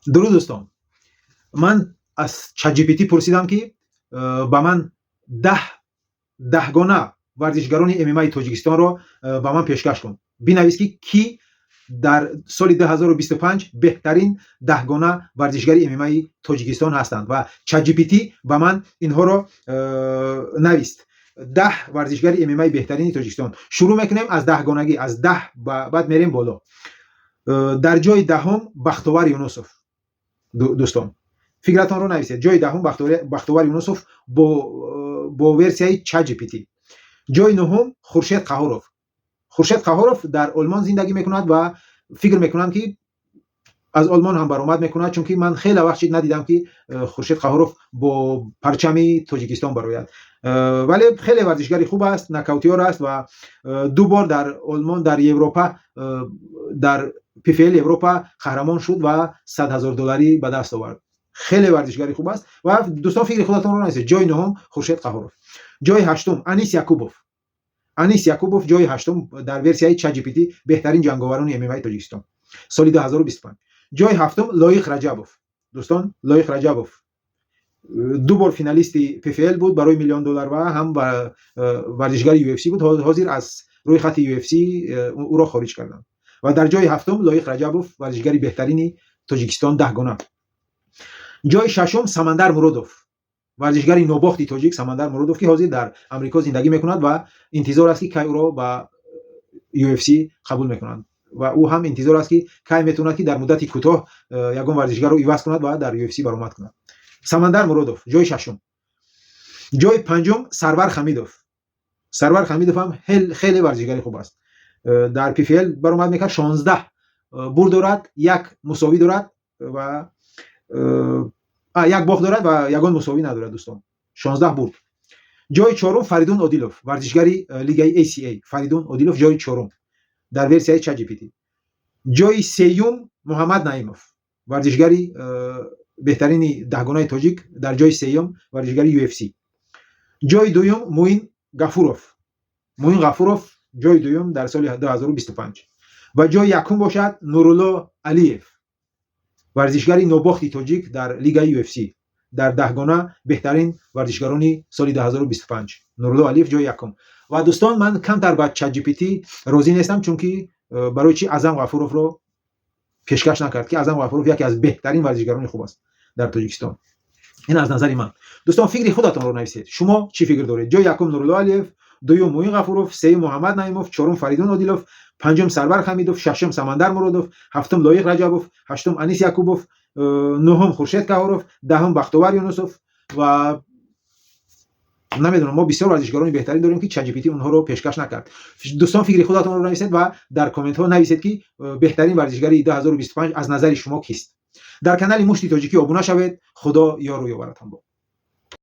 Дуруд, дӯстон. Ман аз ChatGPT пурсидам, ки ба ман 10 даҳгона варзишгарони ММАи Тоҷикистонро ба ман пешкаш кун, бинавис, ки кӣ дар соли 2025 беҳтарин 10гона варзишгари ММАи Тоҷикистон ҳастанд. Ва ChatGPT ба ман инҳоро навист: 10 варзишгари ММАи беҳтарини Тоҷикистон. Шурӯъ мекунем аз 10гонагӣ, аз 10 баъд мерем боло. Дар ҷои 10-ум Бахтовар Юнусов. Дӯстон, фикратонро нависед. Ҷои 10-ум Бахтовар Юнусов бо версияи ChatGPT. Ҷои нуҳум Хуршед Қаҳоров. Хуршед Қаҳоров дар Олмон зиндагӣ мекунад ва фикр мекунам, ки аз Олмон ҳам баромад мекунад, чунки ман хеле вақт шид надидам, ки Хуршед Қаҳоров бо парчами Тоҷикистон барояд. Вале хеле варзишгари хуб аст, нокаутёр аст ва ду бор дар Олмон, дар Европа, дар ПФЛ Европа қаҳрамон шуд ва 100 000 долларӣ ба даст овард. Хеле варзишгари хуб аст. Ва дӯстон, фикри худатонро нависед. Ҷои нуҳум Хуршед Қаҳоров. Ҷои ҳаштум Анис Якубов. Анис Якубов ҷои ҳаштум дар версияи ChatGPT, беҳтарин ҷанговарони ММАи Тоҷикистон соли 2025. Ҷои ҳафтум Лоиқ Раҷабов. Дӯстон, Лоиқ Раҷабов ду бор финалисти ПФЛ буд барои миллион доллар ва ҳам варзишгари UFC буд. Ҳозир аз рӯи хати UFC ӯро хориҷ карданд. Ва дар ҷои ҳафтум Лоиқ Раҷабов, варзишгари беҳтарини Тоҷикистон, 10гона. Ҷои шашум Самандар Муродов, варзишгари нобохти тоҷик Самандар Муродов, ки ҳозир дар Амрико зиндагӣ мекунад ва интизор аст, ки кай ӯро ба UFC қабул мекунанд. Ва ӯ ҳам интизор аст, ки кай метавонад, ки дар муддати кӯтоҳ ягон варзишгарро иваз кунад ва дар UFC баромад кунад. Самандар Муродов ҷои шашум. Ҷои панҷум Сарвар Хамидов. Сарвар Хамидов ҳам хеле варзишгари хуб аст. Дар ПФЛ баромад мекард, 16 бурд дорад, як мусовӣ дорад ва як бохт дорад ва ягон мусовӣ надорад. Дӯстон, 16 бурд. Ҷои чорум Фаридун Одилов, варзишгари лигаи ACA. Фаридун Одилов ҷои чорум дар версияи ChatGPT. Ҷои сеюм Муҳаммад Наимов, варзишгари беҳтарини 10гонаи тоҷик, дар ҷои сеюм, варзишгари UFC. Ҷои дуюм Муин Гафуров. Муин Ғафуров ҷои дуюм дар соли 2025. Ва ҷои якум бошад Нурулло Алиев, варзишгари нобохти тоҷик дар лигаи UFC, дар 10гона беҳтарин варзишгарони соли 2025 Нурулло Алиев ҷои якум. Ва дӯстон, ман камтар ба ChatGPT розӣ нестам, чунки барои чӣ Аъзам Ғафуровро пешкаш накард, ки Аъзам Ғафуров яке аз беҳтарин варзишгарони хуб аст дар Тоҷикистон. Ин аз назари ман. Дӯстон, фикри худатонро нависед, шумо чӣ фикр доред? Ҷои якум Нурулло Алиев, дуюм Муин Ғафуров, сеюм Муҳаммад Наимов, чорум Фаридун Одилов, панҷум Сарвар Хамидов, шашум Самандар Муродов, ҳафтум Лоиқ Раҷабов, ҳаштум Анис Якубов, нуҳум Хуршед Каҳоров, 10-ум Бахтовар Юнусов. Ва намедонам, мо бисёр варзишгарони беҳтарин дорем, ки ChatGPT онҳоро пешкаш накард. Дӯстон, фикри худатонро нависед ва дар комментҳо нависед, ки беҳтарин варзишгари 2025 аз назари шумо кист. Дар канали Мушти Тоҷикӣ обуна шавед. Худо ёру ёваратон бод.